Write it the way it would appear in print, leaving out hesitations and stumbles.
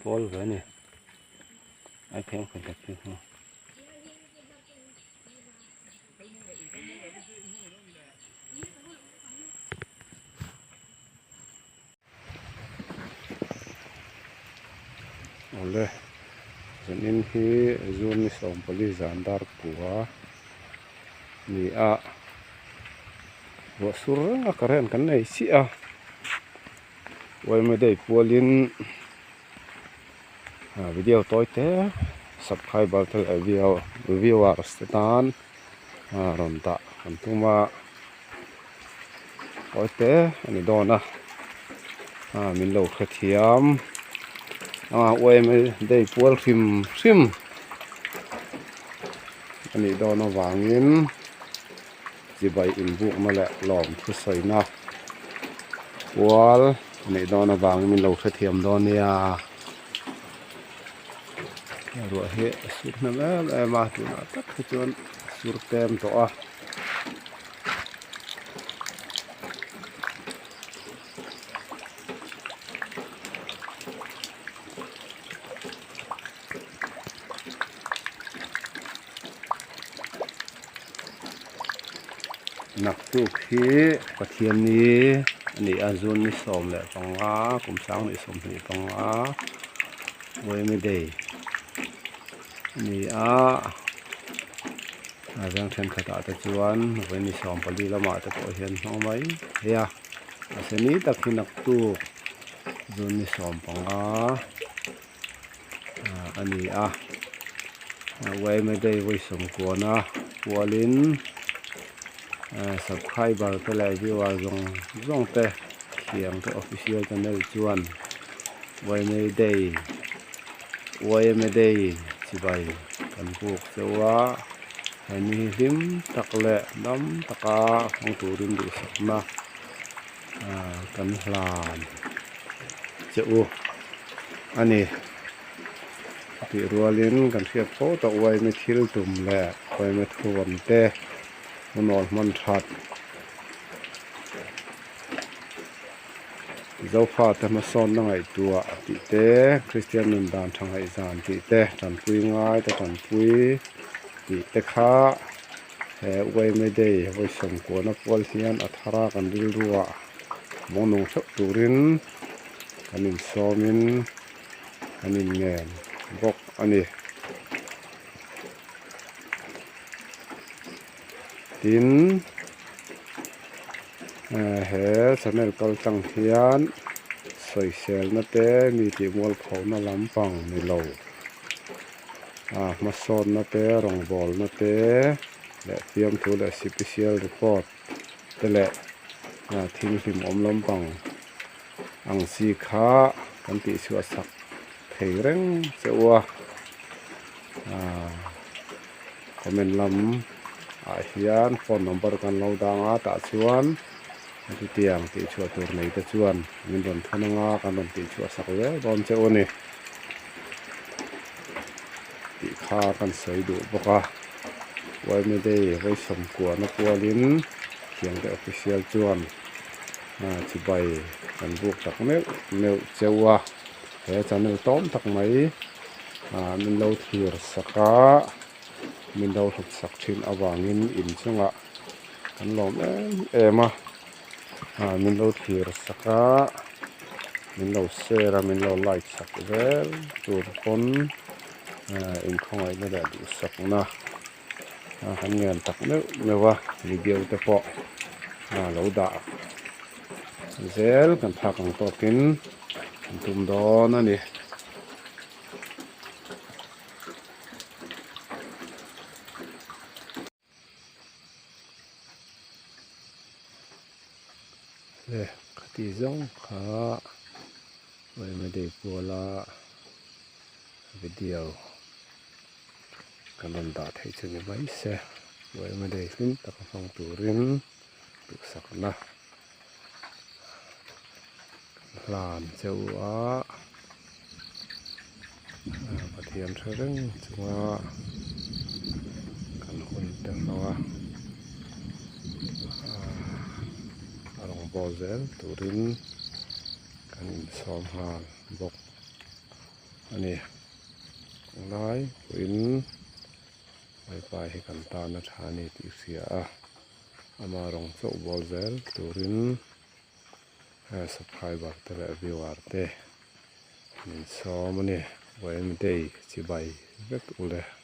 pawl ve a ni ai pheng phei hlek phei kha. Awle zanin hi June ni sawmpali zan dar kua ni a ruah sur reng a current kan nei chiah a yma day pualin video tawi te subscriber te leh viewers te tan rawn dah kan tum a. Tawi te a ni dawn a ah min lo hrethiam a yma day pual hrim hrim a nih dawn avangin chibai inbukna leh lawm thusawina pual a nih dawn avangin min lo hrethiam dawn nia ruah hi a sur hnem em em a tunah tak hi chuan a sur tlem tawh a. Naktuk hi Pathianni a ni a June ni 15 kum 2025 Yma Day a ni a. A veng thenkhatah te chuan vawi 14 lamah te pawh hian hmang mai thei a mahse ni tak hi naktuk June ni 15 a ni a yma day vawi sawmkuana kualin subscriber te leh viewer zawng zawng te thiam te official channel chuan yma day yma day chibai kan buk chauh a hemi hi hlim tak leh dam taka hmang turin duhsakna kan hlan che u a ni tih rualin kan hriat fo tawh yma thil tum leh yma thuam te hunawl hman that. Zofate hmasawnna ngaihtuah tih te, Kristian nun dan tha ngaihzan tih te, tanpui ngai te tanpui tih te kha he yma Day vawi sawmkuahna pual hian a thar a kan rilruah mawng nung theuh turin kan insawmin kan inngen bawk a ni. Tin. He channel kal tlang hian sawiselna te mi tih mualphona lampang ni lo a hmasawnna te rawngbawlna te leh fiamthu leh sipisial report te leh thil hlimawm lampang ang chi kha kan tihchhuah sak thei reng che u a comment lam ah hian phone number kan lo dang a tah chuan chutiang tih chhuah tur nei te chuan min rawn thawn anga kan rawn tih chhuah sak zel dawn che u a ni tih kha kan sawi duh bawk a yma day vawi sawmkuahna pualin thiangte official chuan chibai kan buk tak meuh meuh cheu a he channel tawm tak mai. ah min lo thlir sak a min lo hlut sak thin avangin inchungah kan lawm em em a ah min lo thlir sak a min lo share a min lo like sak zel tur pawn ah inkhawngaihna leh duhsakna ah kan ngen tak meuh meuh a video te pawh ah lo dah zel kan phak ang tawkin kan tum dawn a ni. Le khati zawng kha yma day puala video kan rawn dah theih chu ni mai se yma day hlim taka hmang turin duhsakna hlan cheu a Pathian hre reng chunga kan hun te hmang a a rawn bawl zel turin kan insawm nghal bawk. a ni. Lai pawhin Lalpa hi kan tan a tha a ni tih hria a, ama rawng chauh bawl zel turin subscriber te leh viewer te min sawm a ni. Yma Day chibai vek ule.